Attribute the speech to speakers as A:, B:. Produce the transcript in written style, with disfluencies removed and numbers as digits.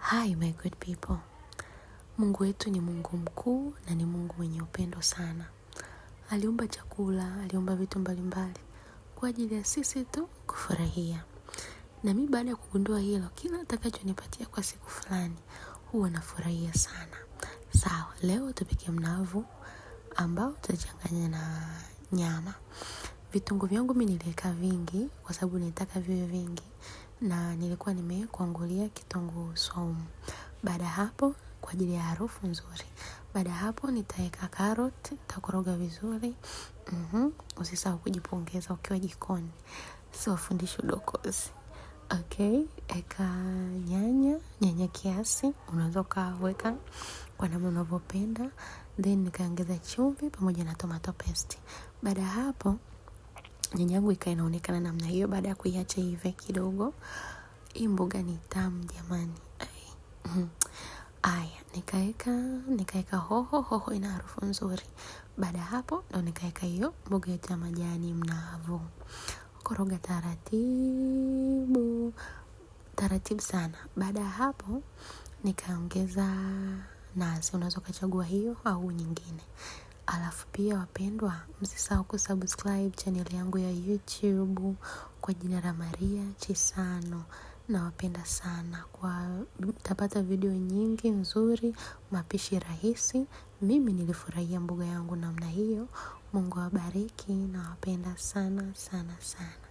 A: Hi my good people. Mungu wetu ni Mungu mkuu na ni Mungu mwenye upendo sana. Aliumba chakula, aliumba vitu mbalimbali kwa ajili ya sisi tu kufurahia. Na mi baada ya kugundua hilo, kila atakachonipatia kwa siku fulani huwa nafurahia sana. Sawa, leo tupike mnavu ambao tutachanganya na nyama. Vitunguu vyangu mi niliweka vingi kwa sababu nilitaka viwe vingi na nilikuwa nimekwangulia kitunguu saumu. Baada hapo kwa ajili ya harufu nzuri. Baada hapo nitaweka karoti, nitakoroga vizuri. Usisahau kujipongeza ukiwa jikoni. Siwafundishi udokozi. Okay, eka nyanya, nyanya kiasi, unaweza ukaweka kwa namna unavyopenda. Then nikaongeza chumvi pamoja na tomato paste. Baada hapo nyanya yangu ikawa inaonekana namna hiyo baada ya kuiacha iive kidogo. Hii mboga ni tamu jamani. Aya, nikaeka hoho, hoho ina harufu nzuri. Baada hapo ndo nikaeka hiyo mboga yetu ya majani mnavu. Koroga taratibu, taratibu sana. Baada ya hapo nikaongeza nazi, unaweza ukachagua hiyo au nyingine. Alafu pia wapendwa, msisahau kusubscribe channel yangu ya YouTube kwa jina la Maria Chisano. Nawapenda sana, kwa mtapata video nyingi nzuri, mapishi rahisi. Mimi nilifurahia mboga yangu namna hiyo. Mungu awabariki, nawapenda sana sana sana.